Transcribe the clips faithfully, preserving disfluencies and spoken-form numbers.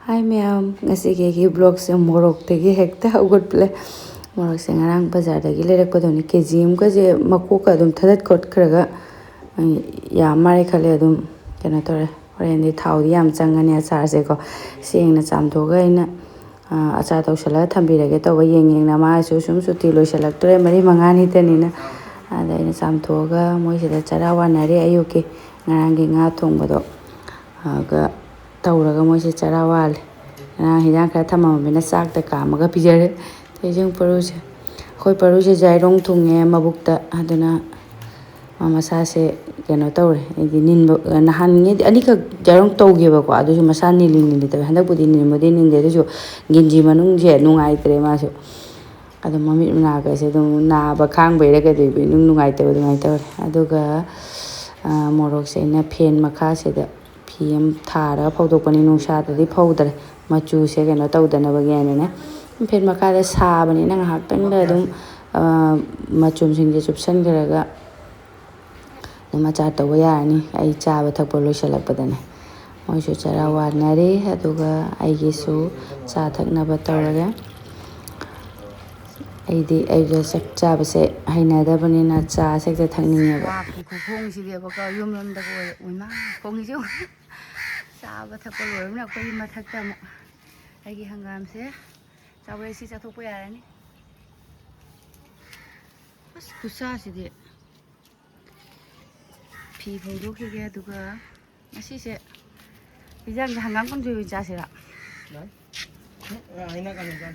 ꯍꯥꯏ ꯃꯌꯥꯝ, ꯉꯁꯤꯒꯤ ꯑꯩꯒꯤ ꯕ꯭ꯂꯣꯛꯁꯦ ꯃꯣꯔꯣꯛꯇꯒꯤ ꯍꯦꯛꯇ ꯍꯧꯒꯠꯂꯦ꯫ ꯃꯣꯔꯣꯛꯁꯦ ꯉꯔꯥꯡ ꯕꯖꯥꯔꯗꯒꯤ ꯂꯩꯔꯛꯄꯗꯨꯅꯤ, ꯀꯦ ꯖꯤ ꯑꯃꯒꯁꯦ ꯃꯀꯣꯛꯀ ꯑꯗꯨꯝ ꯊꯗꯠ ꯈꯣꯠꯈ꯭ꯔꯒ, ꯑꯩ ꯌꯥꯝ ꯃꯥꯜꯂꯦ ꯈꯜꯂꯦ꯫ ꯑꯗꯨꯝ ꯀꯩꯅꯣ ꯇꯧꯔꯦ, ꯍꯣꯔꯦꯟꯗꯤ ꯊꯥꯎꯗꯤ ꯌꯥꯝ ꯆꯪꯉꯅꯤ ꯑꯆꯥꯔꯁꯦꯀꯣ꯫ ꯁꯦꯡꯅ ꯆꯥꯝꯊꯣꯛꯑꯒ ꯑꯩꯅ, ꯑ, ꯑꯆꯥꯔ ꯇꯧꯁꯜꯂꯒ ꯊꯝꯕꯤꯔꯒꯦ ꯇꯧꯕ, ꯌꯦꯡ ꯌꯦꯡꯅ ꯃꯥꯁꯨ ꯁꯨꯝ ꯁꯨꯇꯤ ꯂꯣꯏꯁꯤꯜꯂꯛꯇꯣꯔꯦ, ꯃꯔꯤ ꯃꯉꯥꯅꯤꯇꯅꯤꯅ꯫ ꯑꯗ ꯑꯩꯅ ꯆꯥꯝꯊꯣꯛꯑꯒ ꯃꯣꯏꯁꯤꯗ ꯆꯔꯥ ꯋꯥꯅꯔꯦ꯫ ꯑꯌꯨꯛꯀꯤ ꯉꯔꯥꯡꯒꯤ ꯉꯥ ꯊꯣꯡꯕꯗꯣ ꯑꯗꯨꯒ ꯇꯧꯔꯒ ꯃꯣꯏꯁꯦ ꯆꯔꯥ ꯋꯥꯠꯂꯦ꯫ ꯉꯔꯥꯡ ꯍꯤꯟꯖꯥꯡ ꯈꯔ ꯊꯝꯃꯝꯃꯤꯅ ꯆꯥꯛꯇ ꯀꯥꯝꯃꯒ ꯄꯤꯖꯔꯦ꯫ ꯊꯣꯏꯖꯤꯡ ꯄꯔꯨꯁꯦ, ꯑꯩꯈꯣꯏ ꯄꯔꯨꯁꯦ ꯖꯥꯏꯔꯣꯡ ꯊꯨꯡꯉꯦ ꯃꯕꯨꯛꯇ, ꯑꯗꯨꯅ ꯃꯥ ꯃꯁꯥꯁꯦ ꯀꯩꯅꯣ ꯇꯧꯔꯦ꯫ ꯑꯩꯗꯤ ꯅꯤꯟꯕ, ꯅꯍꯥꯟꯉꯩꯗꯤ ꯑꯅꯤꯈꯛ ꯖꯥꯏꯔꯣꯡ ꯇꯧꯒꯦꯕꯀꯣ, ꯑꯗꯨꯁꯨ ꯃꯁꯥ ꯅꯤꯜꯂꯤ ꯅꯤꯜꯂꯤ ꯇꯧꯋꯦ꯫ ꯍꯟꯗꯛꯄꯨꯗꯤ ꯅꯤꯟꯕꯨꯗꯤ ꯅꯤꯟꯗꯦ, ꯑꯗꯨꯁꯨ ꯒꯤꯟꯖꯤ ꯃꯅꯨꯡꯁꯦ ꯅꯨꯡꯉꯥꯏꯇ꯭ꯔꯦ ꯃꯥꯁꯨ꯫ ꯑꯗꯨ ꯃꯃꯤꯠ ꯃꯅꯥꯒꯁꯦ ꯑꯗꯨꯝ ꯅꯥꯕ ꯈꯥꯡꯕꯩꯔ ꯀꯩꯗꯧꯕꯩ ꯏꯅꯨꯡ ꯅꯨꯡꯉꯥꯏꯇꯕ ꯑꯗꯨꯃꯥꯏꯅ ꯇꯧꯔꯦ꯫ ꯑꯗꯨꯒ, ꯑ, ꯃꯣꯔꯣꯛꯁꯦ ꯑꯩꯅ ꯐꯦꯟ ꯃꯈꯥꯁꯤꯗ ꯐꯤ ꯑꯃ ꯊꯥꯔꯒ ꯐꯧꯗꯣꯛꯄꯅꯤ, ꯅꯨꯡꯁꯥꯗꯗꯤ ꯐꯧꯗ꯭ꯔꯦ, ꯃꯆꯨꯁꯦ ꯀꯩꯅꯣ ꯇꯧꯗꯅꯕꯒꯤ ꯍꯥꯏꯅꯅꯦ꯫ ꯐꯦꯟ ꯃꯈꯥꯗ ꯁꯥꯕꯅꯤꯅ ꯉꯥꯏꯍꯥꯛꯇꯪꯗ ꯑꯗꯨꯝ, ꯑ, ꯃꯆꯨꯝꯁꯤꯡꯁꯦ ꯆꯨꯞꯁꯟꯈ꯭ꯔꯒ ꯑꯗꯨꯝ ꯑꯆꯥꯔ ꯇꯧꯕ ꯌꯥꯔꯅꯤ, ꯑꯩ ꯆꯥꯕ ꯊꯛꯄ ꯂꯣꯏꯁꯤꯜꯂꯛꯄꯗꯅꯦ꯫ ꯃꯣꯏꯁꯨ ꯆꯔꯥ ꯋꯥꯅꯔꯤ, ꯑꯗꯨꯒ ꯑꯩꯒꯤꯁꯨ ꯆꯥ ꯊꯛꯅꯕ ꯇꯧꯔꯒꯦ꯫ ꯑꯩꯗꯤ ꯑꯩꯒ ꯆꯥꯛ ꯆꯥꯕꯁꯦ ꯍꯩꯅꯗꯕꯅꯤꯅ ꯆꯥꯁꯦ ꯍꯦꯛꯇ ꯊꯛꯅꯤꯡꯉꯦꯕ꯫ ꯋꯥꯒꯤ ꯈꯨꯈꯣꯡꯁꯤꯗꯤꯕꯀꯣ, ꯌꯨꯝ ꯌꯨꯝꯗꯒ ꯑꯣꯏꯔꯦ꯫ ꯎꯏꯃꯥ, ꯈꯣꯡꯉꯤꯁꯦ ꯌꯦꯡꯉꯨ꯫ ꯆꯥꯕ ꯊꯛꯄ ꯂꯣꯏꯔꯕꯅꯤꯅ ꯑꯩꯈꯣꯏꯒꯤ ꯃꯊꯛꯇ ꯑꯃꯨꯛ ꯑꯩꯒꯤ ꯍꯪꯒꯥꯝꯁꯦ ꯆꯥꯎꯔꯦ, ꯁꯤ ꯆꯥꯊꯣꯛꯄ ꯌꯥꯔꯅꯤ꯫ ꯑꯁ, ꯈꯨꯠꯁꯥꯁꯤꯗꯤ꯫ ꯐꯤ ꯐꯧꯗꯣꯛꯈꯤꯒꯦ, ꯑꯗꯨꯒ ꯉꯁꯤꯁꯦ ꯏꯟꯖꯥꯡꯁꯦ ꯍꯪꯒꯥꯝ ꯀꯥꯡꯁꯣꯏ ꯑꯣꯏꯅ ꯆꯥꯁꯤꯔꯥ? ꯌꯥꯏ꯫ ꯑ, ꯑꯩꯅ ꯀꯩꯅꯣ ꯆꯥꯏ꯫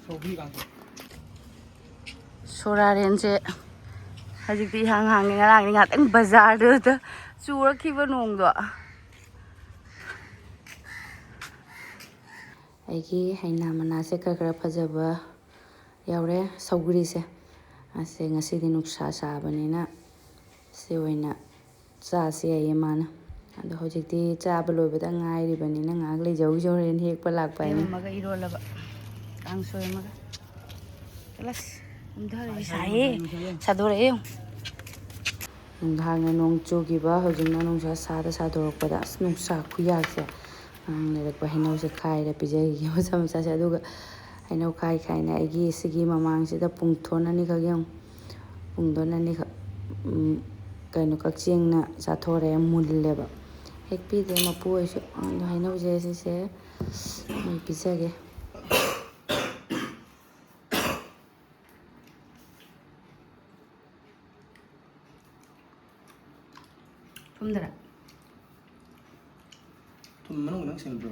ꯁꯧꯒ꯭ꯔꯤ ꯀꯥꯡꯁꯣꯏ꯫ ꯁꯣꯔꯥꯔꯦꯟꯁꯦ ꯍꯧꯖꯤꯛꯇꯤ ꯏꯍꯥꯡ ꯍꯥꯡꯉꯦ꯫ ꯉꯔꯥꯡꯗꯤ ꯉꯥꯛꯇꯪ ꯕꯖꯥꯔꯗꯨꯗ ꯆꯨꯔꯛꯈꯤꯕ ꯅꯣꯡꯗꯣ꯫ ꯑꯩꯒꯤ ꯍꯩꯅꯥ ꯃꯅꯥꯁꯦ ꯈꯔ ꯈꯔ ꯐꯖꯕ ꯌꯥꯎꯔꯦ꯫ ꯁꯧꯒ꯭ꯔꯤꯁꯦ, ꯑꯁꯦ ꯉꯁꯤꯗꯤ ꯅꯨꯡꯁꯥ ꯁꯥꯕꯅꯤꯅ ꯁꯤ ꯑꯣꯏꯅ ꯆꯥꯁꯦ ꯍꯥꯏꯌꯦ ꯃꯥꯅ꯫ ꯑꯗꯣ ꯍꯧꯖꯤꯛꯇꯤ ꯆꯥꯕ ꯂꯣꯏꯕꯗ ꯉꯥꯏꯔꯤꯕꯅꯤꯅ ꯉꯥꯏꯍꯥꯛ ꯂꯩꯖꯧꯖꯧꯔꯦꯅ ꯍꯦꯛꯄ ꯂꯥꯛꯄ ꯍꯥꯏꯅ꯫ ꯌꯦꯔꯨꯝ ꯑꯃꯒ ꯏꯔꯣꯜꯂꯕ, ꯀꯥꯡꯁꯣꯏ ꯑꯃꯒ꯫ ꯑꯁ, ꯀꯨꯝꯊꯔꯗꯤ ꯁꯥꯏꯌꯦ, ꯁꯥꯗꯣꯔꯛꯑꯦ ꯌꯦꯡꯉꯨ꯫ ꯅꯨꯡꯗꯥꯡꯅ ꯅꯣꯡ ꯆꯨꯈꯤꯕ, ꯍꯧꯖꯤꯛꯅ ꯅꯨꯡꯁꯥ ꯁꯥꯗ ꯁꯥꯗꯣꯔꯛꯄꯗ, ꯑꯁ, ꯅꯨꯡꯁꯥ ꯈꯨꯌꯥꯁꯦ꯫ ꯑꯉꯥꯡ ꯂꯩꯔꯛꯄ ꯍꯩꯅꯧꯁꯦ ꯈꯥꯏꯔ ꯄꯤꯖꯈꯤꯒꯦ ꯃꯆꯥ ꯃꯆꯥꯁꯦ꯫ ꯑꯗꯨꯒ ꯍꯩꯅꯧ ꯈꯥꯏ ꯈꯥꯏꯅ ꯑꯩꯒꯤ ꯁꯤꯒꯤ ꯃꯃꯥꯡꯁꯤꯗ ꯄꯨꯡꯊꯣꯟ ꯑꯅꯤꯈꯛ ꯌꯦꯡꯉꯨ꯫ ꯄꯨꯡꯊꯣꯟ ꯑꯅꯤꯈꯛ, ꯎꯝ, ꯀꯩꯅꯣ, ꯀꯛꯆꯦꯡꯅ ꯆꯥꯊꯣꯔꯛꯑꯦ, ꯃꯨꯜꯂꯦꯕ꯫ ꯍꯦꯛꯄꯤꯗꯦ ꯃꯄꯨ ꯑꯣꯏꯁꯨ꯫ ꯑꯗꯣ ꯍꯩꯅꯧꯁꯦ ꯁꯤꯁꯦ ꯑꯩ ꯄꯤꯖꯒꯦ꯫ ꯊꯨꯝꯗꯔꯥ? ꯊꯨꯝ ꯃꯅꯨꯡ ꯈꯤꯇꯪ ꯁꯤꯜꯂꯛꯄ꯭ꯔꯣ?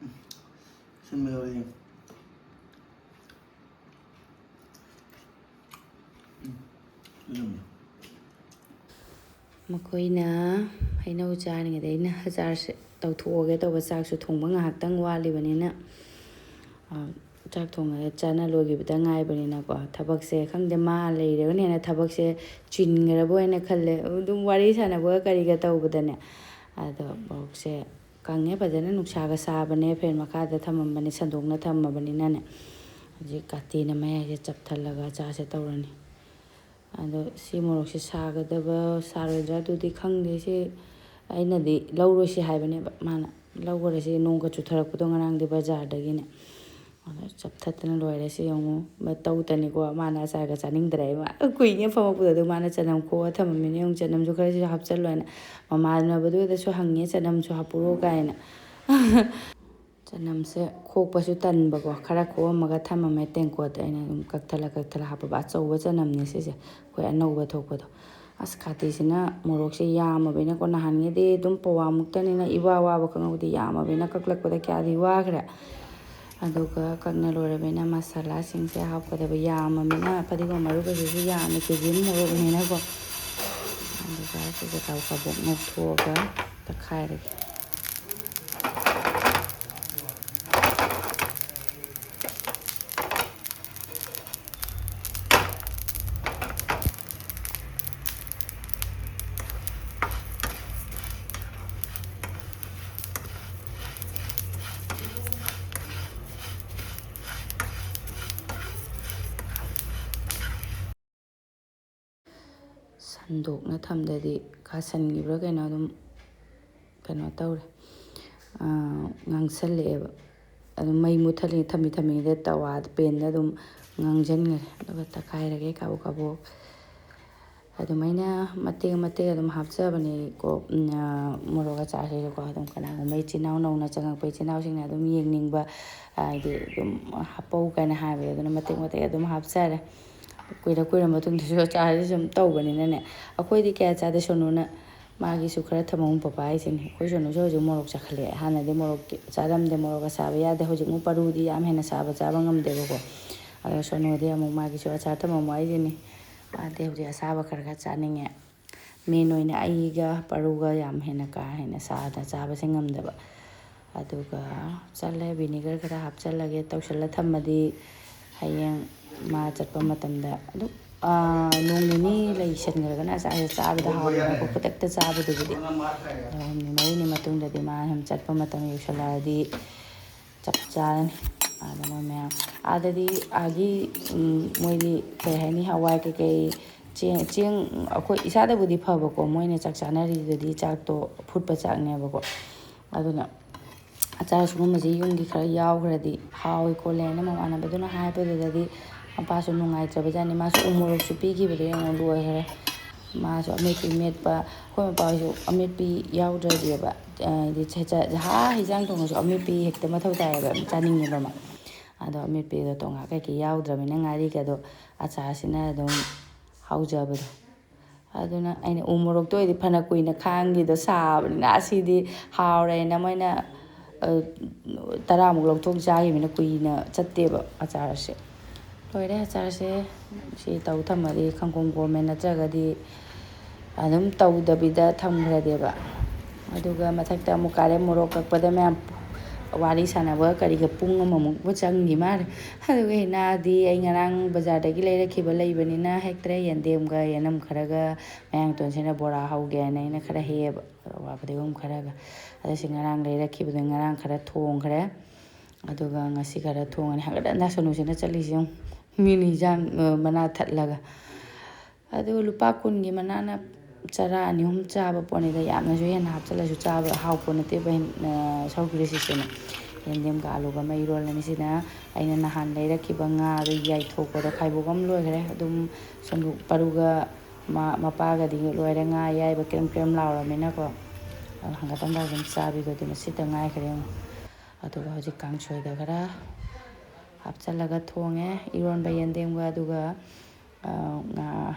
ꯎꯝ, ꯁꯤꯟꯕ ꯌꯥꯎꯔꯦ꯫ ꯎꯝ, ꯑꯗꯨꯝ꯫ ꯃꯈꯣꯏꯅ ꯍꯩꯅꯧ ꯆꯥꯔꯤꯉꯩꯗ ꯑꯩꯅ ꯑꯆꯥꯔꯁꯦ ꯇꯧꯊꯣꯛꯑꯒꯦ ꯇꯧꯕ, ꯆꯥꯛꯁꯨ ꯊꯣꯡꯕ ꯉꯥꯏꯍꯥꯛꯇꯪ ꯋꯥꯠꯂꯤꯕꯅꯤꯅ, ꯑ, ꯆꯥꯛ ꯊꯣꯡꯉꯒ ꯆꯥꯅ ꯂꯣꯏꯈꯤꯕꯗ ꯉꯥꯏꯕꯅꯤꯅꯀꯣ, ꯊꯕꯛꯁꯦ ꯈꯪꯗꯦ, ꯃꯥ ꯂꯩꯔꯒꯅ ꯍꯦꯟꯅ ꯊꯕꯛꯁꯦ ꯆꯤꯟꯈ꯭ꯔꯕ ꯑꯣꯏꯅ ꯈꯜꯂꯦ꯫ ꯑꯗꯨꯝ ꯋꯥꯔꯤ ꯁꯥꯟꯅꯕꯒ ꯀꯔꯤꯒ ꯇꯧꯕꯗꯅꯦ꯫ ꯑꯗꯣ ꯃꯣꯔꯣꯛꯁꯦ ꯀꯪꯉꯦ ꯐꯖꯅ, ꯅꯨꯡꯁꯥꯒ ꯁꯥꯕꯅꯦ, ꯐꯦꯟ ꯃꯈꯥꯗ ꯊꯝꯃꯝꯕꯅꯦ, ꯁꯟꯗꯣꯛꯅ ꯊꯝꯃꯕꯅꯤꯅꯅꯦ꯫ ꯍꯧꯖꯤꯛ ꯀꯥꯇꯤꯅ ꯃꯌꯥꯏꯁꯦ ꯆꯞꯊꯠꯂꯒ ꯑꯆꯥꯔꯁꯦ ꯇꯧꯔꯅꯤ꯫ ꯑꯗꯣ ꯁꯤ ꯃꯣꯔꯣꯛꯁꯦ ꯁꯥꯒꯗꯕ ꯁꯥꯔꯣꯏꯗ꯭ꯔꯥ ꯑꯗꯨꯗꯤ ꯈꯪꯗꯦ꯫ ꯁꯤ ꯑꯩꯅꯗꯤ ꯂꯧꯔꯣꯏꯁꯤ ꯍꯥꯏꯕꯅꯦꯕ, ꯃꯥꯅ ꯂꯧꯈꯔꯁꯤ, ꯅꯣꯡꯒ ꯆꯨꯊꯔꯛꯄꯗꯣ ꯉꯔꯥꯡꯗꯤ ꯕꯖꯥꯔꯗꯒꯤꯅꯦ꯫ ꯑꯗꯣ ꯆꯞꯊꯠꯇꯅ ꯂꯣꯏꯔꯦ꯫ ꯁꯤ ꯌꯦꯡꯉꯨ, ꯃꯇꯧ ꯇꯅꯤꯀꯣ, ꯃꯥꯅ ꯑꯆꯥꯔꯒ ꯆꯥꯅꯤꯡꯗ꯭ꯔꯦ꯫ ꯃꯥ ꯀꯨꯏꯅ ꯐꯝꯃꯛꯄꯗꯣ ꯑꯗꯨ ꯃꯥꯅ ꯆꯅꯝ ꯈꯣꯛꯑ ꯊꯝꯃꯝꯃꯤꯅꯦ꯫ ꯌꯦꯡꯉꯨ, ꯆꯅꯝꯁꯨ ꯈꯔꯁꯤꯁꯨ ꯍꯥꯞꯆꯜꯂꯣ ꯍꯥꯏꯅ ꯃꯃꯥꯟꯅꯕꯗꯨꯗꯁꯨ ꯍꯪꯉꯦ, "ꯆꯅꯝꯁꯨ ꯍꯥꯞꯄꯨꯔꯣ?" ꯀꯥꯏꯅ꯫ ꯆꯅꯝꯁꯦ ꯈꯣꯛꯄꯁꯨ ꯇꯟꯕꯀꯣ, ꯈꯔ ꯈꯣꯛꯑꯝꯃꯒ ꯊꯝꯃꯝꯃꯦ ꯇꯦꯡꯀꯣꯠꯇ꯫ ꯑꯩꯅ ꯑꯗꯨꯝ ꯀꯛꯊꯠꯂ ꯀꯛꯊꯠꯂ ꯍꯥꯞꯄꯕ꯫ ꯑꯆꯧꯕ ꯆꯅꯝꯅꯦ ꯁꯤꯁꯦ, ꯑꯩꯈꯣꯏ ꯑꯅꯧꯕ ꯊꯣꯛꯄꯗꯣ꯫ ꯑꯁ, ꯀꯥꯇꯤꯁꯤꯅ ꯃꯣꯔꯣꯛꯁꯦ ꯌꯥꯝꯃꯕꯅꯤꯅꯀꯣ, ꯅꯍꯥꯟꯉꯩꯗꯤ ꯑꯗꯨꯝ ꯄꯋꯥꯃꯨꯛꯇꯅꯤꯅ ꯏꯋꯥ ꯋꯥꯕ ꯈꯪꯍꯧꯗꯦ, ꯌꯥꯝꯃꯕꯅꯤꯅ ꯀꯛꯂꯛꯄꯗ ꯀꯌꯥꯗꯤ ꯋꯥꯈ꯭ꯔꯦ꯫ ꯑꯗꯨꯒ ꯀꯛꯅ ꯂꯣꯏꯔꯕꯅꯤꯅ ꯃꯁꯥꯂꯥꯁꯤꯡꯁꯦ ꯍꯥꯞꯀꯗꯕ ꯌꯥꯝꯃꯕꯅꯤꯅ, ꯐꯗꯤꯒꯣꯝ ꯃꯔꯨꯒꯁꯤꯁꯨ ꯌꯥꯝꯃꯦ, ꯀꯦ ꯖꯤ ꯑꯃ ꯃꯣꯔꯣꯛꯅꯤꯅꯀꯣ꯫ ꯑꯗꯨꯒ ꯁꯤꯁꯦ ꯀꯥꯕꯣꯛ ꯀꯥꯕꯣꯛ ꯉꯧꯊꯣꯛꯑꯒ ꯇꯛꯈꯥꯏꯔꯒꯦ꯫ ꯍꯟꯗꯣꯛꯅ ꯊꯝꯗ꯭ꯔꯗꯤ ꯀꯥꯁꯟꯈꯤꯕ꯭ꯔꯥ ꯀꯩꯅꯣ ꯑꯗꯨꯝ ꯀꯩꯅꯣ ꯇꯧꯔꯦ, ꯉꯥꯡꯁꯜꯂꯛꯑꯦꯕ꯫ ꯑꯗꯨꯝ ꯃꯩ ꯃꯨꯠꯊꯠꯂꯤ, ꯊꯝꯃꯤ ꯊꯝꯃꯤꯉꯩꯗ ꯇꯋꯥ ꯄꯦꯟꯗ ꯑꯗꯨꯝ ꯉꯥꯡꯁꯤꯟꯈ꯭ꯔꯦ꯫ ꯑꯗꯨꯒ ꯇꯛꯈꯥꯏꯔꯒꯦ ꯀꯥꯕꯣꯛ ꯀꯥꯕꯣꯛ꯫ ꯑꯗꯨꯃꯥꯏꯅ ꯃꯇꯦꯛ ꯃꯇꯦꯛ ꯑꯗꯨꯝ ꯍꯥꯞꯆꯕꯅꯦꯀꯣ, ꯃꯣꯔꯣꯛ ꯑꯆꯥꯔꯁꯤꯁꯨꯀꯣ꯫ ꯑꯗꯨꯝ ꯀꯅꯥꯒꯨꯝꯕ ꯏꯆꯤꯟ ꯏꯅꯥꯎ ꯅꯧꯅ ꯆꯪꯉꯛꯄ ꯏꯆꯤꯟ ꯏꯅꯥꯎꯁꯤꯡꯅ ꯑꯗꯨꯝ ꯌꯦꯡꯅꯤꯡꯕ, ꯍꯥꯏꯗꯤ ꯑꯗꯨꯝ ꯍꯥꯞꯄꯧ ꯀꯥꯏꯅ ꯍꯥꯏꯕꯗꯣ, ꯑꯗꯨꯅ ꯃꯇꯦꯛ ꯃꯇꯦꯛ ꯑꯗꯨꯝ ꯍꯥꯞꯆꯔꯦ꯫ ꯀꯨꯏꯔ ꯀꯨꯏꯔ ꯃꯇꯨꯡꯗꯁꯨ ꯑꯆꯥꯔꯁꯤ ꯁꯨꯝ ꯇꯧꯕꯅꯤꯅꯅꯦ꯫ ꯑꯩꯈꯣꯏꯗꯤ ꯀꯌꯥ ꯆꯥꯗꯦ, ꯁꯣꯅꯨꯅ ꯃꯥꯒꯤꯁꯨ ꯈꯔ ꯊꯝꯃꯧ ꯄꯄꯥ ꯍꯥꯏꯁꯤꯅꯦ꯫ ꯑꯩꯈꯣꯏ ꯁꯣꯅꯨꯁꯨ ꯍꯧꯖꯤꯛ ꯃꯣꯔꯣꯛ ꯆꯥꯈꯠꯂꯛꯑꯦ꯫ ꯍꯥꯟꯅꯗꯤ ꯃꯣꯔꯣꯛ ꯆꯥꯔꯝꯗꯦ, ꯃꯣꯔꯣꯛ ꯑꯁꯥꯕ ꯌꯥꯗꯦ꯫ ꯍꯧꯖꯤꯛ ꯑꯃꯨꯛ ꯄꯥꯔꯨꯗꯤ ꯌꯥꯝ ꯍꯦꯟꯅ ꯁꯥꯕ ꯆꯥꯕ ꯉꯝꯗꯦꯕꯀꯣ꯫ ꯑꯗꯣ ꯁꯣꯅꯨꯗꯤ ꯑꯃꯨꯛ ꯃꯥꯒꯤꯁꯨ ꯑꯆꯥꯔ ꯊꯝꯃꯝꯃꯣ ꯍꯥꯏꯁꯤꯅꯤ꯫ ꯃꯥꯗꯤ ꯍꯧꯖꯤꯛ ꯑꯁꯥꯕ ꯈꯔ ꯈꯔ ꯆꯥꯅꯤꯡꯉꯦ꯫ ꯃꯦꯟ ꯑꯣꯏꯅ ꯑꯩꯒ ꯄꯥꯔꯨꯒ ꯌꯥꯝ ꯍꯦꯟꯅ ꯀꯥ ꯍꯦꯟꯅ ꯁꯥꯅ ꯆꯥꯕꯁꯦ ꯉꯝꯗꯕ꯫ ꯑꯗꯨꯒ ꯆꯠꯂꯦ, ꯚꯤꯅꯦꯒꯔ ꯈꯔ ꯍꯥꯞꯆꯜꯂꯒꯦ꯫ ꯇꯧꯁꯜꯂ ꯊꯝꯃꯗꯤ ꯍꯌꯦꯡ ꯃꯥ ꯆꯠꯄ ꯃꯇꯝꯗ ꯑꯗꯨꯝ, ꯅꯣꯡ ꯅꯤꯅꯤ ꯂꯩꯁꯟꯈ꯭ꯔꯒꯅ ꯑꯆꯥꯔꯁꯦ ꯆꯥꯕꯗ ꯍꯥꯎꯋꯦꯕꯀꯣ, ꯈꯨꯗꯛꯇ ꯆꯥꯕꯗꯨꯕꯨꯗꯤ꯫ ꯑꯗꯣ ꯍꯨꯝꯅꯤ ꯃꯔꯤꯅꯤ ꯃꯇꯨꯡꯗꯗꯤ ꯃꯥ ꯁꯨꯝ ꯆꯠꯄ ꯃꯇꯝ ꯌꯧꯁꯜꯂꯛꯑꯗꯤ ꯆꯞ ꯆꯥꯔꯅꯤ꯫ ꯑꯗ ꯃꯣꯏ ꯃꯌꯥꯝ ꯑꯥꯗꯗꯤ, ꯑꯥꯒꯤ, ꯃꯣꯏꯗꯤ ꯀꯩ ꯍꯥꯏꯅꯤ, ꯍꯋꯥꯏ ꯀꯩꯀꯩ, ꯆꯦꯡ, ꯆꯦꯡ ꯑꯩꯈꯣꯏ ꯏꯁꯥꯗꯕꯨꯗꯤ ꯐꯕꯀꯣ, ꯃꯣꯏꯅ ꯆꯥꯛ ꯆꯥꯅꯔꯤꯗꯨꯗꯤ ꯆꯥꯛꯇꯣ ꯑꯐꯨꯠꯄ ꯆꯥꯛꯅꯦꯕꯀꯣ꯫ ꯑꯗꯨꯅ ꯑꯆꯥꯔ ꯁꯤꯒꯨꯝꯕꯁꯤ ꯌꯨꯝꯒꯤ ꯈꯔ ꯌꯥꯎꯈ꯭ꯔꯗꯤ ꯍꯥꯎꯏ ꯈꯣꯠꯂꯦ ꯍꯥꯏꯅ ꯃꯃꯥꯟꯅꯕꯗꯨꯅ ꯍꯥꯏꯕꯗꯨꯗꯗꯤ ꯃꯄꯥꯁꯨ ꯅꯨꯡꯉꯥꯏꯇ꯭ꯔꯕꯖꯥꯠꯅꯤ꯫ ꯃꯥꯁꯨ ꯎ ꯃꯣꯔꯣꯛꯁꯨ ꯄꯤꯈꯤꯕꯗꯣ ꯌꯦꯡꯉꯣ, ꯂꯣꯏꯈ꯭ꯔꯦ꯫ ꯃꯥꯁꯨ ꯑꯃꯦꯠꯄꯤ ꯃꯦꯠꯄ, ꯑꯩꯈꯣꯏ ꯃꯄꯥ ꯍꯣꯏꯁꯨ ꯑꯃꯦꯠꯄꯤ ꯌꯥꯎꯗ꯭ꯔꯗꯤꯕ, ꯍꯥꯏꯗꯤ ꯍꯥ, ꯍꯤꯟꯖꯥꯡ ꯊꯣꯡꯉꯁꯨ ꯑꯃꯦꯠꯄꯤ ꯍꯦꯛꯇ ꯃꯊꯧ ꯇꯥꯏꯌꯦꯕ, ꯆꯥꯅꯤꯡꯉꯦꯕ ꯃꯥ꯫ ꯑꯗꯣ ꯑꯃꯦꯠꯄꯤꯗꯣ ꯇꯣꯉꯥꯟ ꯀꯩꯀꯩ ꯌꯥꯎꯗ꯭ꯔꯕꯅꯤꯅ ꯉꯥꯔꯤꯒꯗꯣ ꯑꯆꯥꯔꯁꯤꯅ ꯑꯗꯨꯝ ꯍꯥꯎꯖꯕꯗꯣ꯫ ꯑꯗꯨꯅ ꯑꯩꯅ ꯎ ꯃꯣꯔꯣꯛꯇꯣ ꯑꯣꯏꯔꯗꯤ ꯐꯅ ꯀꯨꯏꯅ ꯈꯥꯡꯈꯤꯗꯣ, ꯁꯥꯕꯅꯤꯅ꯫ ꯑꯁꯤꯗꯤ ꯍꯥꯎꯔꯦꯅ ꯃꯣꯏꯅ, ꯑ, ꯇꯔꯥꯃꯨꯛ ꯂꯧꯊꯣꯛ ꯆꯥꯈꯤꯕꯅꯤꯅ ꯀꯨꯏꯅ ꯆꯠꯇꯦꯕ ꯑꯆꯥꯔꯁꯦ꯫ ꯂꯣꯏꯔꯦ ꯑꯆꯥꯔꯁꯦ꯫ ꯁꯤ ꯇꯧ ꯊꯝꯃꯗꯤ ꯈꯪꯀꯣꯝ ꯀꯣꯝꯃꯦ, ꯅꯠꯇ꯭ꯔꯒꯗꯤ ꯑꯗꯨꯝ ꯇꯧꯗꯕꯤꯗ ꯊꯝꯈ꯭ꯔꯗꯦꯕ꯫ ꯑꯗꯨꯒ ꯃꯊꯛꯇ ꯑꯃꯨꯛ ꯀꯥꯔꯦ, ꯃꯣꯔꯣꯛ ꯀꯛꯄꯗ ꯃꯌꯥꯝ ꯋꯥꯔꯤ ꯁꯥꯟꯅꯕ ꯀꯔꯤꯒ ꯄꯨꯡ ꯑꯃꯃꯨꯛꯄꯨ ꯆꯪꯈꯤ ꯃꯥꯜꯂꯦ꯫ ꯑꯗꯨꯒ ꯏꯅꯥꯗꯤ ꯑꯩ ꯉꯔꯥꯡ ꯕꯖꯥꯔꯗꯒꯤ ꯂꯩꯔꯛꯈꯤꯕ ꯂꯩꯕꯅꯤꯅ ꯍꯦꯛꯇ꯭ꯔꯦ, ꯌꯦꯟꯗꯦꯝꯒ ꯌꯦꯅꯝ ꯈꯔꯒ ꯃꯌꯥꯡꯇꯣꯟꯁꯤꯅ ꯕꯣꯔꯥ ꯍꯧꯒꯦ ꯍꯥꯏꯅ ꯑꯩꯅ ꯈꯔ ꯍꯦꯛꯑꯦꯕ, ꯋꯥ ꯐꯗꯤꯒꯣꯝ ꯈꯔꯒ꯫ ꯑꯗ ꯁꯤ ꯉꯔꯥꯡ ꯂꯩꯔꯛꯈꯤꯕꯗꯣ ꯉꯔꯥꯡ ꯈꯔ ꯊꯣꯡꯈ꯭ꯔꯦ꯫ ꯑꯗꯨꯒ ꯉꯁꯤ ꯈꯔ ꯊꯣꯡꯉꯅꯤ꯫ ꯍꯪꯒꯠ ꯍꯟꯗ ꯁꯣꯅꯨꯁꯤꯅ ꯆꯠꯂꯤꯁꯤ ꯌꯦꯡꯉꯨ꯫ ꯃꯤꯅ ꯍꯤꯟꯖꯥꯡ, ꯑ, ꯃꯅꯥ ꯊꯠꯂꯒ꯫ ꯑꯗꯨꯒ ꯂꯨꯄꯥ ꯀꯨꯟꯒꯤ ꯃꯅꯥꯅ ꯆꯔꯥ ꯑꯅꯤ ꯑꯍꯨꯝ ꯆꯥꯕ ꯄꯣꯠꯅꯤꯗ, ꯌꯥꯝꯅꯁꯨ ꯍꯦꯟꯅ ꯍꯥꯞꯆꯤꯜꯂꯁꯨ ꯆꯥꯕ ꯍꯥꯎꯄꯣꯠ ꯅꯠꯇꯦꯕ꯫ ꯍꯦꯟ-, ꯑ, ꯁꯧꯒ꯭ꯔꯤꯁꯤꯁꯨꯅꯦ꯫ ꯌꯦꯟꯗꯦꯝꯒ ꯑꯂꯨꯒ ꯑꯃ ꯏꯔꯣꯜꯂꯅꯤ꯫ ꯁꯤꯅ ꯑꯩꯅ ꯅꯍꯥꯟ ꯂꯩꯔꯛꯈꯤꯕ ꯉꯥꯗꯣ ꯌꯥꯏꯊꯣꯛꯄꯗ ꯈꯥꯏꯕꯣꯛ ꯑꯃ ꯂꯣꯏꯈ꯭ꯔꯦ꯫ ꯑꯗꯨꯝ ꯁꯟꯗꯣꯛ-, ꯄꯔꯨꯒ ꯃꯥ-, ꯃꯄꯥꯒꯗꯤ ꯂꯣꯏꯔꯦ꯫ ꯉꯥ ꯑꯌꯥꯏꯕ ꯀ꯭ꯔꯦꯝ ꯀ꯭ꯔꯦꯝ ꯂꯥꯎꯔꯕꯅꯤꯅꯀꯣ꯫ ꯑꯗꯣ ꯍꯪꯒꯠ ꯍꯟꯗ ꯑꯗꯨꯝ ꯆꯥꯕꯤꯗꯣ ꯑꯗꯨꯅ ꯁꯤꯠꯇ ꯉꯥꯏꯈ꯭ꯔꯦ ꯑꯃꯨꯛ꯫ ꯑꯗꯨꯒ ꯍꯧꯖꯤꯛ ꯀꯥꯡꯁꯣꯏꯗ ꯈꯔ ꯍꯥꯞꯆꯤꯜꯂꯒ ꯊꯣꯡꯉꯦ꯫ ꯏꯔꯣꯟꯕ ꯌꯦꯟꯗꯦꯝꯒ ꯑꯗꯨꯒ, ꯑ, ꯉꯥ,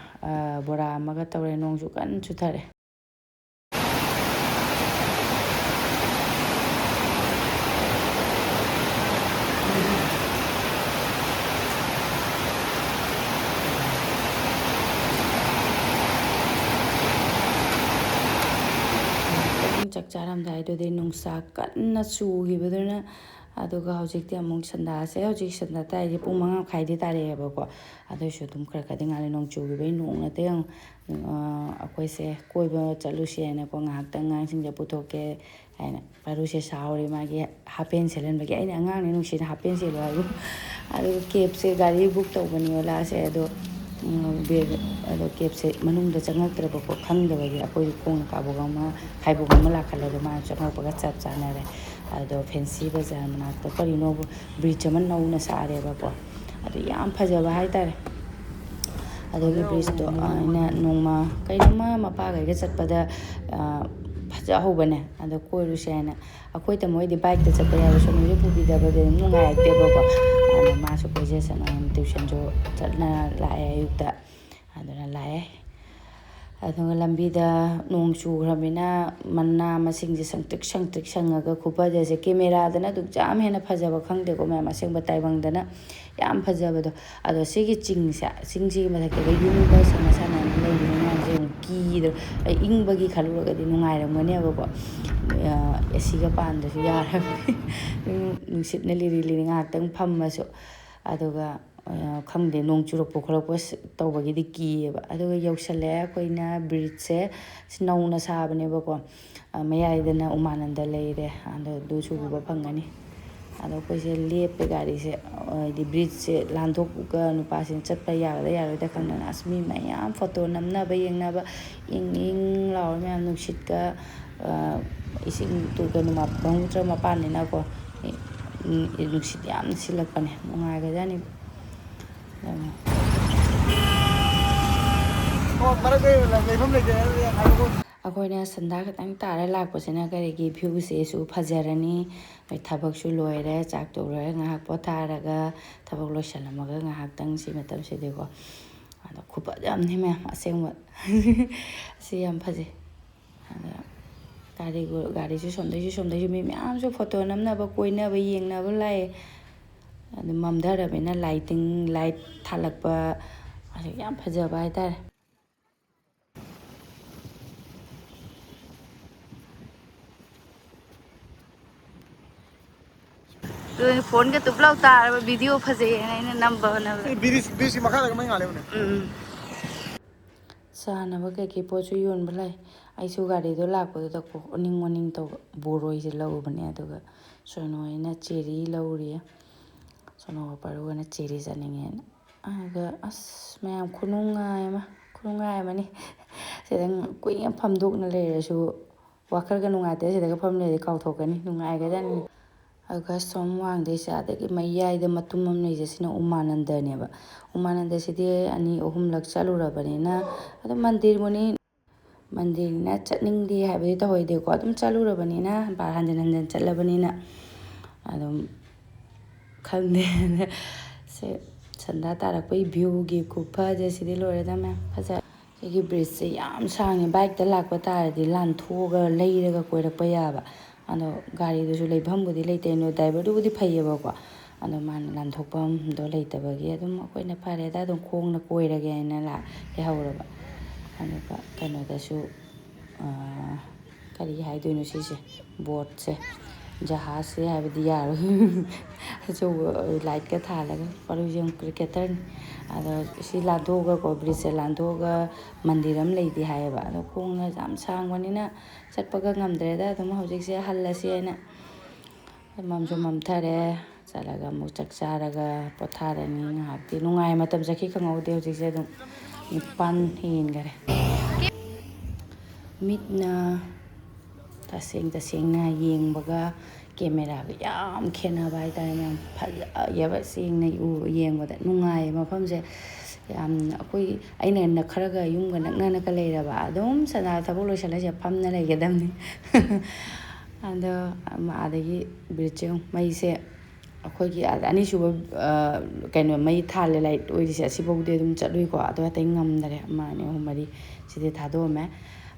ꯑ, ꯕꯣꯔꯥ ꯑꯃꯒ ꯇꯧꯔꯦ꯫ ꯅꯣꯡꯁꯨ ꯀꯟꯅ ꯆꯨꯊꯔꯦ꯫ ꯉꯥꯏꯍꯥꯛꯇꯪ ꯆꯥꯛ ꯆꯥꯔꯝꯗꯥꯏꯗꯨꯗꯤ ꯅꯨꯡꯁꯥ ꯀꯟꯅ ꯆꯨꯈꯤꯕꯗꯨꯅ, ꯑꯗꯨꯒ ꯍꯧꯖꯤꯛꯇꯤ ꯑꯃꯨꯛ ꯁꯟꯗꯥꯁꯦ, ꯍꯧꯖꯤꯛ ꯁꯟꯗꯥ ꯇꯥꯔꯤꯁꯦ ꯄꯨꯡ ꯃꯉꯥ ꯃꯈꯥꯏꯗꯤ ꯇꯥꯔꯛꯑꯦꯕꯀꯣ꯫ ꯑꯗꯨꯏꯁꯨ ꯑꯗꯨꯝ ꯈꯔ ꯈꯔꯗꯤ ꯉꯥꯜꯂꯤ꯫ ꯅꯣꯡ ꯆꯨꯈꯤꯕꯒꯤ ꯅꯣꯡ ꯅꯠꯇꯦ ꯌꯦꯡꯉꯨ꯫ ꯑꯩꯈꯣꯏꯁꯦ ꯀꯣꯏꯕ ꯆꯠꯂꯨꯁꯦꯅꯀꯣ, ꯉꯥꯏꯍꯥꯛꯇꯪ ꯑꯉꯥꯡꯁꯤꯡꯁꯦ ꯄꯨꯊꯣꯛꯀꯦ ꯍꯥꯏꯅ꯫ ꯄꯥꯔꯨꯁꯦ ꯁꯥꯎꯔꯦ, ꯃꯥꯒꯤ ꯍꯥꯞ ꯄꯦꯟ ꯁꯦꯠꯍꯟꯕꯒꯤ꯫ ꯑꯩꯅ ꯑꯉꯥꯡꯅꯦ ꯅꯨꯡꯁꯤꯅ ꯍꯥꯞ ꯄꯦꯟ ꯁꯦꯠꯂꯣ ꯍꯥꯏꯕꯨ꯫ ꯑꯗꯨꯒ ꯀꯦꯞꯁꯦ ꯒꯥꯔꯤ ꯕꯨꯛ ꯇꯧꯕꯅꯦ ꯑꯣꯂꯥꯁꯦ, ꯑꯗꯣ, ꯎꯝ, ꯕꯦꯒ-, ꯑꯗꯣ ꯀꯦꯞꯁꯦ ꯃꯅꯨꯡꯗ ꯆꯪꯉꯛꯇ꯭ꯔꯕꯀꯣ, ꯈꯪꯗꯕꯒꯤ꯫ ꯑꯩꯈꯣꯏꯁꯨ ꯈꯣꯡꯅ ꯀꯥꯕꯣꯛ ꯑꯃ, ꯈꯥꯏꯕꯣꯛ ꯑꯃ ꯂꯥꯛꯈꯠꯂꯦ, ꯑꯗꯣ ꯃꯥ ꯆꯪꯉꯛꯄꯒ ꯆꯞ ꯆꯥꯅꯔꯦ꯫ ꯑꯗꯣ ꯐꯦꯟꯁꯤ ꯕꯖꯥꯔ ꯃꯅꯥꯛꯇ ꯀꯔꯤꯅꯣꯕꯨ ꯕ꯭ꯔꯤꯖ ꯑꯃ ꯅꯧꯅ ꯁꯥꯔꯦꯕꯀꯣ꯫ ꯑꯗꯨ ꯌꯥꯝ ꯐꯖꯕ ꯍꯥꯏꯇꯥꯔꯦ꯫ ꯑꯗꯨꯒꯤ ꯕ꯭ꯔꯤꯖꯇꯣ, ꯑ, ꯑꯩꯅ ꯅꯣꯡꯃ ꯀꯩꯅꯣꯝꯃ ꯃꯄꯥꯒ ꯑꯩꯒ ꯆꯠꯄꯗ, ꯑ, ꯐꯖꯍꯧꯕꯅꯦ꯫ ꯑꯗꯣ ꯀꯣꯏꯔꯨꯁꯦ ꯍꯥꯏꯅ꯫ ꯑꯩꯈꯣꯏ ꯇꯥꯃꯣ ꯍꯣꯏꯗꯤ ꯕꯥꯏꯛꯇ ꯆꯠꯄ ꯌꯥꯎꯋꯦ, ꯁꯣꯝꯗꯁꯨ ꯄꯨꯕꯤꯗꯕꯗꯤ ꯑꯗꯨꯝ ꯅꯨꯡꯉꯥꯏꯔꯛꯇꯦꯕꯀꯣ꯫ ꯑꯗꯣ ꯃꯥꯁꯨ ꯀꯣꯏꯖꯁꯅꯨ ꯍꯥꯏꯅ ꯇ꯭ꯌꯨꯁꯟꯁꯨ ꯆꯠꯅ ꯂꯥꯛꯑꯦ ꯑꯌꯨꯛꯇ꯫ ꯑꯗꯨꯅ ꯂꯥꯛꯑꯦ꯫ ꯑꯗꯨꯒ ꯂꯝꯕꯤꯗ ꯅꯣꯡ ꯆꯨꯈ꯭ꯔꯕꯅꯤꯅ ꯃꯅꯥ ꯃꯁꯤꯡꯁꯦ ꯁꯪꯇ꯭ꯔꯤꯛ ꯁꯪꯇ꯭ꯔꯤꯛ ꯁꯪꯉꯒ ꯈꯨꯐꯖꯁꯦ꯫ ꯀꯦꯃꯦꯔꯥꯗꯅ ꯑꯗꯨꯛ ꯌꯥꯝ ꯍꯦꯟꯅ ꯐꯖꯕ ꯈꯪꯗꯦꯀꯣ ꯃꯌꯥꯝ, ꯑꯁꯦꯡꯕ ꯇꯥꯏꯕꯪꯗꯅ ꯌꯥꯝ ꯐꯖꯕꯗꯣ꯫ ꯑꯗꯣ ꯁꯤꯒꯤ ꯆꯤꯡꯁꯦ, ꯆꯤꯡꯁꯤꯒꯤ ꯃꯊꯛꯇꯒ ꯌꯨꯝꯗ ꯁꯥꯟꯅ ꯁꯥꯟꯅꯅ ꯂꯩꯕ ꯃꯌꯥꯝꯁꯦ ꯑꯃꯨꯛ ꯀꯤꯗ꯭ꯔꯣ? ꯑꯩ ꯏꯪꯕꯒꯤ ꯈꯜꯂꯨꯔꯒꯗꯤ ꯅꯨꯡꯉꯥꯏꯔꯝꯒꯅꯦꯕꯀꯣ꯫ ꯑꯦ ꯁꯤꯒ ꯄꯥꯟꯗꯁꯨ ꯌꯥꯔꯕꯅꯤ꯫ ꯅꯨꯡꯁꯤꯠꯅ ꯂꯤꯔꯤ ꯂꯤꯔꯤ ꯉꯥꯏꯍꯥꯛꯇꯪ ꯐꯝꯃꯁꯨ꯫ ꯑꯗꯨꯒ, ꯑ, ꯈꯪꯗꯦ, ꯅꯣꯡ ꯆꯨꯔꯛꯄ ꯈꯣꯠꯂꯛꯄ ꯁ-, ꯇꯧꯕꯒꯤꯗꯤ ꯀꯤꯌꯦꯕ꯫ ꯑꯗꯨꯒ ꯌꯧꯁꯜꯂꯛꯑꯦ ꯑꯩꯈꯣꯏꯅ ꯕ꯭ꯔꯤꯖꯁꯦ꯫ ꯁꯤ ꯅꯧꯅ ꯁꯥꯕꯅꯦꯕꯀꯣ꯫ ꯑ, ꯃꯌꯥꯏꯗꯅ ꯎꯃꯥꯅꯟꯗ ꯂꯩꯔꯦ꯫ ꯑꯗꯣ ꯑꯗꯨꯁꯨ ꯎꯕ ꯐꯪꯒꯅꯤ꯫ ꯑꯗꯣ ꯑꯩꯈꯣꯏꯁꯦ ꯂꯦꯞꯄꯦ ꯒꯥꯔꯤꯁꯦ, ꯍꯥꯏꯗꯤ ꯕ꯭ꯔꯤꯖꯁꯦ ꯂꯥꯟꯊꯣꯛꯑꯒ ꯅꯨꯄꯥꯁꯤꯡ ꯆꯠꯄ ꯌꯥꯒꯗ꯭ꯔꯥ ꯌꯥꯔꯣꯏꯗ꯭ꯔꯥ ꯈꯪꯗꯅ꯫ ꯑꯁ, ꯃꯤ ꯃꯌꯥꯝ ꯐꯣꯇꯣ ꯅꯝꯅꯕ ꯌꯦꯡꯅꯕ, ꯏꯪ ꯏꯪ ꯂꯥꯎꯔ ꯃꯌꯥꯝ ꯅꯨꯡꯁꯤꯠꯀ, ꯏꯁꯤꯡ ꯇꯨ ꯀꯩꯅꯣ ꯕ꯭ꯔꯍꯃꯄꯨꯇ꯭ꯔ ꯃꯄꯥꯟꯅꯤꯅꯀꯣ, ꯅꯨꯡꯁꯤꯠ ꯌꯥꯝ ꯁꯤꯜꯂꯛꯄꯅꯦ, ꯅꯨꯡꯉꯥꯏꯒꯖꯥꯠꯅꯤ꯫ ꯑꯩꯈꯣꯏꯅ ꯁꯟꯗꯥ ꯈꯛꯇꯪ ꯇꯥꯔ ꯂꯥꯛꯄꯁꯤꯅ ꯀꯔꯤꯒꯤ ꯚ꯭ꯌꯨꯁꯦꯁꯨ ꯐꯖꯔꯅꯤ, ꯑꯗꯩ ꯊꯕꯛꯁꯨ ꯂꯣꯏꯔꯦ, ꯆꯥꯛ ꯇꯣꯛ ꯂꯣꯏꯔꯦ, ꯉꯥꯏꯍꯥꯛ ꯄꯣꯊꯥꯔꯒ ꯊꯕꯛ ꯂꯣꯏꯁꯜꯂꯝꯃꯒ ꯉꯥꯏꯍꯥꯛꯇꯪ ꯁꯤ ꯃꯇꯝꯁꯤꯗꯤꯀꯣ꯫ ꯑꯗꯣ ꯈꯨꯐꯖ ꯑꯃꯅꯤ ꯃꯌꯥꯝ, ꯑꯁꯦꯡꯕ꯫ ꯑꯁꯤ ꯌꯥꯝ ꯐꯖꯩ꯫ ꯑꯗ ꯒꯥꯔꯤꯁꯨ ꯁꯣꯝꯗꯩꯁꯨ ꯁꯣꯝꯗꯩꯁꯨ ꯃꯤ ꯃꯌꯥꯝꯁꯨ ꯐꯣꯇꯣ ꯅꯝꯅꯕ, ꯀꯣꯏꯅꯕ, ꯌꯦꯡꯅꯕ ꯂꯥꯛꯑꯦ꯫ ꯑꯗꯨ ꯃꯝꯊꯔꯕꯅꯤꯅ ꯂꯥꯏꯇꯤꯡ, ꯂꯥꯏꯠ ꯊꯥꯜꯂꯛꯄ, ꯑꯁꯤ ꯌꯥꯝ ꯐꯖꯕ ꯍꯥꯏꯇꯥꯔꯦ꯫ ꯑꯗꯨꯅ ꯐꯣꯟꯒ ꯇꯨꯞ ꯂꯥꯎ ꯇꯥꯔꯕ, ꯚꯤꯗꯤꯑꯣ ꯐꯖꯩꯌꯦꯅ ꯑꯩꯅ ꯅꯝꯕ ꯍꯣꯠꯅꯕꯗ꯫ ꯕꯤꯔꯤꯁ, ꯕꯤꯔꯤꯁ ꯃꯈꯥꯗꯒ ꯃꯩ ꯉꯥꯜꯂꯦ ꯎꯅꯦ꯫ ꯎꯝ꯫ ꯆꯥꯅꯕ ꯀꯩꯀꯩ ꯄꯣꯠꯁꯨ ꯌꯣꯟꯕ ꯂꯩ꯫ ꯑꯩꯁꯨ ꯒꯥꯔꯤꯗꯣ ꯂꯥꯛꯄꯗꯨꯗꯀꯣ ꯑꯣꯅꯤꯡ ꯑꯣꯅꯤꯡ ꯇꯧꯕ꯫ ꯕꯣꯔꯣꯏꯁꯦ ꯂꯧꯔꯨꯕꯅꯦ, ꯑꯗꯨꯒ ꯁꯣꯅꯣ ꯍꯣꯏꯅ ꯆꯦꯔꯤ ꯂꯧꯔꯤꯌꯦ꯫ ꯁꯣꯅꯣꯒ ꯄꯥꯔꯨꯒꯅ ꯆꯦꯔꯤ ꯆꯥꯅꯤꯡꯉꯦꯅ꯫ ꯑꯗꯨꯒ ꯑꯁ ꯃꯌꯥꯝ ꯈꯨꯅꯨꯡꯉꯥꯏ ꯑꯃ, ꯈꯨꯅꯨꯡꯉꯥꯏ ꯑꯃꯅꯤ꯫ ꯁꯤꯗ ꯀꯨꯏꯅ ꯐꯝꯗꯣꯛꯅ ꯂꯩꯔꯁꯨ ꯋꯥꯈꯜꯒ ꯅꯨꯡꯉꯥꯏꯇꯦ, ꯁꯤꯗꯒ ꯐꯝ ꯂꯩꯔꯗꯤ ꯀꯥꯎꯊꯣꯛꯀꯅꯤ, ꯅꯨꯡꯉꯥꯏꯒ꯭ꯔꯖꯥꯠꯅꯤ꯫ ꯑꯗꯨꯒ ꯁꯣꯝ ꯋꯥꯡꯗꯩꯁꯦ ꯑꯗꯒꯤ ꯃꯌꯥꯏꯗ ꯃꯇꯨꯝ ꯑꯃ ꯂꯩꯖꯩ, ꯁꯤꯅ ꯎꯃꯥꯅꯟꯗꯅꯦꯕ꯫ ꯎꯃꯥꯅꯟꯗꯁꯤꯗꯤ ꯑꯅꯤ ꯑꯍꯨꯝꯂꯛ ꯆꯠꯂꯨꯔꯕꯅꯤꯅ, ꯑꯗꯨꯝ ꯃꯟꯗꯤꯔꯕꯨꯅꯤ, ꯃꯟꯗꯤꯔꯅꯤꯅ ꯆꯠꯅꯤꯡꯗꯦ ꯍꯥꯏꯕꯗꯤ ꯇꯧꯍꯩꯗꯦꯀꯣ, ꯑꯗꯨꯝ ꯆꯠꯂꯨꯔꯕꯅꯤꯅ, ꯍꯟꯖꯤꯟ ꯍꯟꯖꯤꯟ ꯆꯠꯂꯕꯅꯤꯅ ꯑꯗꯨꯝ ꯈꯪꯗꯦ꯫ ꯁꯦ ꯁꯟꯗꯥ ꯇꯥꯔꯛꯄꯒꯤ ꯚ꯭ꯌꯨꯒꯤ ꯈꯨꯐꯖꯁꯤꯗꯤ ꯂꯣꯏꯔꯦꯗ ꯃꯌꯥꯝ, ꯐꯖ꯫ ꯁꯤꯒꯤ ꯕ꯭ꯔꯤꯖꯁꯦ ꯌꯥꯝ ꯁꯥꯡꯉꯦ, ꯕꯥꯏꯛꯇ ꯂꯥꯛꯄ ꯇꯥꯔꯗꯤ ꯂꯥꯟꯊꯣꯛꯑꯒ ꯂꯩꯔꯒ ꯀꯣꯏꯔꯛꯄ ꯌꯥꯕ꯫ ꯑꯗꯣ ꯒꯥꯔꯤꯗꯨꯁꯨ ꯂꯩꯐꯝꯕꯨꯗꯤ ꯂꯩꯇꯦ, ꯑꯗꯣ ꯗ꯭ꯔꯥꯏꯚꯔꯗꯨꯕꯨꯗꯤ ꯐꯩꯌꯦꯕꯀꯣ, ꯑꯗꯣ ꯃꯥꯅ ꯂꯥꯟꯊꯣꯛꯐꯝꯗꯣ ꯂꯩꯇꯕꯒꯤ ꯑꯗꯨꯝ ꯑꯩꯈꯣꯏꯅ ꯐꯔꯦꯗ, ꯑꯗꯨꯝ ꯈꯣꯡꯅ ꯀꯣꯏꯔꯒꯦ ꯍꯥꯏꯅ ꯂꯥꯛ-, ꯂꯩꯍꯧꯔꯕ꯫ ꯑꯗꯨꯒ ꯀꯩꯅꯣꯗꯁꯨ, ꯑꯥ, ꯀꯔꯤ ꯍꯥꯏꯗꯣꯏꯅꯣ ꯁꯤꯁꯦ, ꯕꯣꯠꯁꯦ, ꯖꯍꯥꯖꯁꯦ ꯍꯥꯏꯕꯗꯤ ꯌꯥꯔꯣꯏ꯫ ꯑꯆꯧꯕ ꯂꯥꯏꯠꯀ ꯊꯥꯜꯂꯒ꯫ ꯄꯥꯔꯨꯁꯦ ꯌꯦꯡꯉꯨ, ꯀ꯭ꯔꯤꯀꯦꯇꯔꯅꯤ꯫ ꯑꯗꯣ ꯁꯤ ꯂꯥꯟꯊꯣꯛꯑꯒꯀꯣ, ꯕ꯭ꯔꯤꯖꯁꯦ ꯂꯥꯟꯊꯣꯛꯑꯒ ꯃꯟꯗꯤꯔ ꯑꯃ ꯂꯩꯗꯤ ꯍꯥꯏꯌꯦꯕ꯫ ꯑꯗꯣ ꯈꯣꯡꯅ ꯌꯥꯝ ꯁꯥꯡꯕꯅꯤꯅ ꯆꯠꯄꯒ ꯉꯝꯗ꯭ꯔꯦꯗ, ꯑꯗꯨꯝ ꯍꯧꯖꯤꯛꯁꯦ ꯍꯜꯂꯁꯤ ꯍꯥꯏꯅ꯫ ꯃꯝꯁꯨ ꯃꯝꯊꯔꯦ꯫ ꯆꯠꯂꯒ ꯑꯃꯨꯛ ꯆꯥꯛ ꯆꯥꯔꯒ ꯄꯣꯊꯥꯔꯅꯤ ꯉꯥꯏꯍꯥꯛꯇꯤ꯫ ꯅꯨꯡꯉꯥꯏ, ꯃꯇꯝ ꯆꯠꯈꯤ ꯈꯪꯍꯧꯗꯦ꯫ ꯍꯧꯖꯤꯛꯁꯦ ꯑꯗꯨꯝ ꯅꯤꯄꯥꯟ ꯍꯦꯟꯈꯔꯦ꯫ ꯃꯤꯠꯅ ꯇꯁꯦꯡ ꯇꯁꯦꯡꯅ ꯌꯦꯡꯕꯒ ꯀꯦꯃꯦꯔꯥꯒ ꯌꯥꯝ ꯈꯦꯠꯅꯕ ꯍꯥꯏꯇꯥꯔꯦ ꯃꯌꯥꯝ꯫ ꯐꯖꯩꯌꯦꯕ ꯁꯦꯡꯅ ꯎ-, ꯌꯦꯡꯕꯗ ꯅꯨꯡꯉꯥꯏꯌꯦ ꯃꯐꯝꯁꯦ꯫ ꯌꯥꯝ ꯑꯩꯈꯣꯏ, ꯑꯩꯅ ꯅꯛ-, ꯈꯔꯒ ꯌꯨꯝꯒ ꯅꯛꯅꯅꯒ ꯂꯩꯔꯕ ꯑꯗꯨꯝ ꯁꯗꯥ ꯊꯕꯛ ꯂꯣꯏꯁꯤꯜꯂ ꯁꯤꯗ ꯐꯝꯅ ꯂꯩꯒꯗꯕꯅꯤ꯫ ꯑꯗꯣ ꯑꯗꯒꯤ ꯕ꯭ꯔꯤꯖꯁꯦ ꯌꯦꯡꯉꯨ, ꯃꯩꯁꯦ ꯑꯩꯈꯣꯏꯒꯤ ꯑꯥꯗ ꯑꯅꯤꯁꯨꯕ, ꯑ, ꯀꯩꯅꯣ, ꯃꯩ ꯊꯥꯜꯂꯦ, ꯂꯥꯏꯠ ꯑꯣꯏꯔꯤꯁꯦ, ꯑꯁꯤꯐꯥꯎꯗꯤ ꯑꯗꯨꯝ ꯆꯠꯂꯨꯏꯀꯣ꯫ ꯑꯗꯣ ꯑꯇꯩ ꯉꯝꯗꯔꯦ, ꯑꯃ, ꯑꯅꯤ, ꯑꯍꯨꯝ, ꯃꯔꯤ ꯁꯤꯗꯤ ꯊꯥꯗꯣꯛꯑꯝꯃꯦ꯫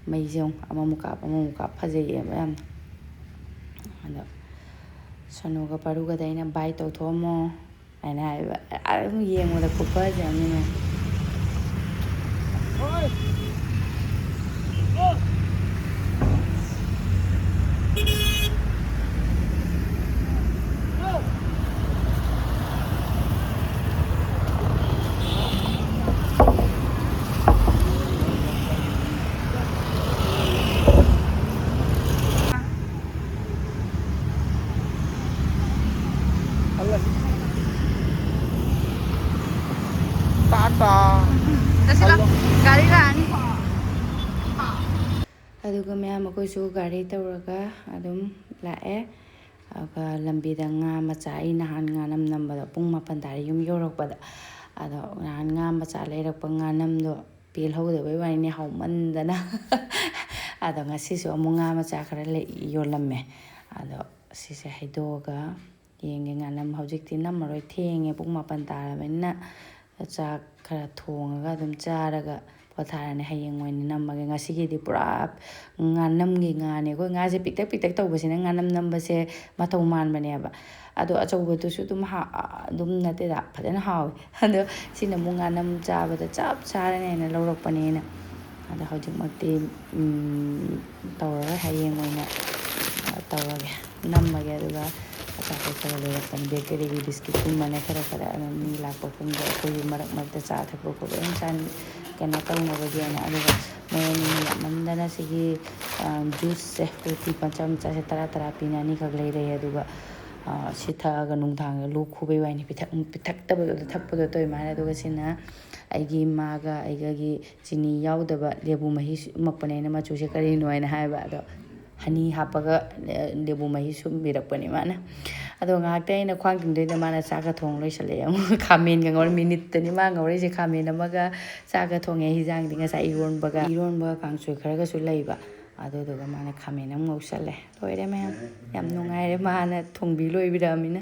ꯃꯩꯁꯦ ꯌꯦꯡꯉꯨ, ꯑꯃꯃꯨꯛ ꯀꯥꯞ, ꯑꯃꯃꯨꯛ ꯀꯥꯞ, ꯐꯖꯩꯌꯦꯕ ꯌꯥꯝꯅ꯫ ꯑꯗꯣ ꯁꯣꯅꯨꯒ ꯄꯥꯔꯨꯒꯗ ꯑꯩꯅ "ꯕꯥꯏ ꯇꯧꯊꯣꯛꯑꯝꯃꯣ" ꯍꯥꯏꯅ ꯍꯥꯏꯕ꯫ ꯑꯗꯨꯝ ꯌꯦꯡꯕꯗ ꯈꯨꯐꯖ ꯑꯃꯅꯤꯅꯦ꯫ ꯇꯥꯇꯥ꯫ ꯆꯠꯁꯤꯂꯥꯎ꯫ ꯒꯥꯔꯤ ꯂꯥꯛꯑꯅꯤ꯫ ꯑꯗꯨꯒ ꯃꯌꯥꯝ ꯑꯩꯈꯣꯏꯁꯨ ꯒꯥꯔꯤ ꯇꯧꯔꯒ ꯑꯗꯨꯝ ꯂꯥꯛꯑꯦ꯫ ꯑꯗꯨꯒ ꯂꯝꯕꯤꯗ ꯉꯥ ꯃꯆꯥ, ꯑꯩ ꯅꯍꯥꯟ ꯉꯥꯅꯝ ꯅꯝꯕꯗꯣ ꯄꯨꯡ ꯃꯥꯄꯟ ꯇꯥꯔꯦ ꯌꯨꯝ ꯌꯧꯔꯛꯄꯗ꯫ ꯑꯗꯣ ꯅꯍꯥꯟ ꯉꯥ ꯃꯆꯥ ꯂꯩꯔꯛꯄ, ꯉꯥꯅꯝꯗꯣ ꯄꯦꯜꯍꯧꯗꯕꯩ ꯋꯥꯔꯤꯅꯤ, ꯍꯥꯎꯃꯟꯗꯅ꯫ ꯑꯗꯣ ꯉꯁꯤꯁꯨ ꯑꯃꯨꯛ ꯉꯥ ꯃꯆꯥ ꯈꯔ ꯂꯩ-, ꯌꯣꯜꯂꯝꯃꯦ꯫ ꯑꯗꯣ ꯁꯤꯁꯦ ꯍꯩꯗꯣꯛꯑꯒ ꯌꯦꯡꯒꯦ꯫ ꯉꯥꯅꯝ ꯍꯧꯖꯤꯛꯇꯤ ꯅꯝꯃꯔꯣꯏ, ꯊꯦꯡꯉꯦ, ꯄꯨꯡ ꯃꯥꯄꯟ ꯇꯥꯔꯕꯅꯤꯅ꯫ ꯆꯥꯛ ꯈꯔ ꯊꯣꯡꯉꯒ ꯑꯗꯨꯝ ꯆꯥꯔꯒ ꯄꯣꯊꯥꯔꯅꯤ꯫ ꯍꯌꯦꯡ ꯑꯣꯏꯅ ꯅꯝꯃꯒꯦ꯫ ꯉꯁꯤꯒꯤꯗꯤ ꯄꯨꯔꯥ ꯉꯥꯅꯝꯒꯤ ꯉꯥꯅꯦ꯫ ꯑꯩꯈꯣꯏ ꯉꯥꯁꯦ ꯄꯤꯛꯇꯛ ꯄꯤꯛꯇꯛ ꯇꯧꯕꯁꯤꯅ ꯉꯥꯅꯝ ꯅꯝꯕꯁꯦ ꯃꯇꯧ ꯃꯥꯟꯕꯅꯦꯕ꯫ ꯑꯗꯣ ꯑꯆꯧꯕꯗꯨꯁꯨ ꯑꯗꯨꯝ ꯍꯥ-, ꯑꯗꯨꯝ ꯅꯠꯇꯦꯗ, ꯐꯖꯅ ꯍꯥꯎꯋꯦ꯫ ꯑꯗꯣ ꯁꯤꯅ ꯑꯃꯨꯛ ꯉꯥꯅꯝ ꯆꯥꯕꯗ ꯆꯞ ꯆꯥꯔꯅꯤ ꯍꯥꯏꯅ ꯂꯧꯔꯛꯄꯅꯦ ꯑꯩꯅ꯫ ꯑꯗꯣ ꯍꯧꯖꯤꯛꯃꯛꯇꯤ, ꯎꯝ, ꯇꯧꯔꯔꯣꯏ, ꯍꯌꯦꯡ ꯑꯣꯏꯅ, ꯑ, ꯇꯧꯔꯒꯦ, ꯅꯝꯃꯒꯦ꯫ ꯑꯗꯨꯒ ꯑꯆꯥꯄꯣꯠ ꯈꯔ ꯂꯩꯔꯛꯄꯅꯤ, ꯕꯦꯀꯔꯤꯒꯤ ꯕꯤꯁꯀꯤꯠꯀꯨꯝꯕꯅꯦ, ꯈꯔ ꯈꯔ꯫ ꯑꯗꯨꯝ ꯃꯤ ꯂꯥꯛꯄ ꯈꯨꯗꯤꯡꯗ ꯑꯩꯈꯣꯏꯒꯤ ꯃꯔꯛ ꯃꯔꯛꯇ ꯆꯥ ꯊꯛꯄ ꯈꯣꯠꯄ ꯑꯗꯨꯝ ꯆꯥꯅꯤ-, ꯀꯩꯅꯣ ꯇꯧꯅꯕꯒꯤꯅ꯫ ꯑꯗꯨꯒ ꯃꯣꯏ ꯑꯅꯤ ꯌꯥꯝꯃꯟꯗꯅ ꯁꯤꯒꯤ, ꯑ, juiceꯁꯦ, ꯐ꯭ꯔꯨꯇꯤ ꯃꯆꯥ ꯃꯆꯥꯁꯦ ꯇꯔꯥ ꯇꯔꯥ ꯄꯤꯅ ꯑꯅꯤꯈꯛ ꯂꯩꯔꯛꯑꯦ꯫ ꯑꯗꯨꯒ, ꯑ, ꯁꯤ ꯊꯛꯑꯒ ꯅꯨꯡꯗꯥꯡꯗ ꯂꯣꯛ ꯈꯨꯕꯩ ꯋꯥꯏꯅꯤ, ꯄꯤꯊꯛ-, ꯄꯤꯊꯛꯇꯕꯗꯣ, ꯊꯛꯄꯗꯣ ꯇꯧꯋꯤ ꯃꯥꯅ꯫ ꯑꯗꯨꯒ ꯁꯤꯅ ꯑꯩꯒꯤ ꯏꯃꯥꯒ ꯑꯩꯒꯒꯤ ꯆꯤꯅꯤ ꯌꯥꯎꯗꯕ ꯂꯦꯕꯨ ꯃꯍꯤ ꯁꯨꯝꯃꯛꯄꯅꯦ꯫ ꯑꯩꯅ ꯃꯆꯨꯁꯦ ꯀꯔꯤꯅꯣ ꯍꯥꯏꯅ ꯍꯥꯏꯕ꯫ ꯑꯗꯣ honey ꯍꯥꯞꯄꯒ, ꯑ, ꯂꯦꯕꯨ ꯃꯍꯤ ꯁꯨꯝꯕꯤꯔꯛꯄꯅꯤ ꯃꯥꯅ꯫ ꯑꯗꯣ ꯉꯥꯏꯍꯥꯛꯇꯪ ꯑꯩꯅ ꯈ꯭ꯋꯥꯡ ꯇꯤꯡꯗꯣꯏꯗ ꯃꯥꯅ ꯆꯥꯛꯀ ꯊꯣꯡ ꯂꯣꯏꯁꯜꯂꯛꯑꯦ꯫ ꯑꯃꯨꯛ ꯈꯥꯃꯦꯟꯒ ꯉꯧꯔꯦ꯫ ꯃꯤꯅꯤꯠꯇꯅꯤ ꯃꯥ ꯉꯧꯔꯛꯏꯁꯦ꯫ ꯈꯥꯃꯦꯟ ꯑꯃꯒ ꯆꯥꯛꯀ ꯊꯣꯡꯉꯦ꯫ ꯍꯤꯟꯖꯥꯡꯗꯤ ꯉꯁꯥꯏ ꯏꯔꯣꯟꯕꯒ, ꯏꯔꯣꯟꯕꯒ ꯀꯥꯡꯁꯣꯏ ꯈꯔꯒꯁꯨ ꯂꯩꯕ꯫ ꯑꯗꯨꯗꯨꯒ ꯃꯥꯅ ꯈꯥꯃꯦꯟ ꯑꯃ ꯉꯧꯁꯜꯂꯦ꯫ ꯂꯣꯏꯔꯦ ꯃꯌꯥꯝ꯫ ꯌꯥꯝ ꯅꯨꯡꯉꯥꯏꯔꯦ ꯃꯥꯅ ꯊꯣꯡꯕꯤ ꯂꯣꯏꯕꯤꯔꯛꯑꯃꯤꯅ꯫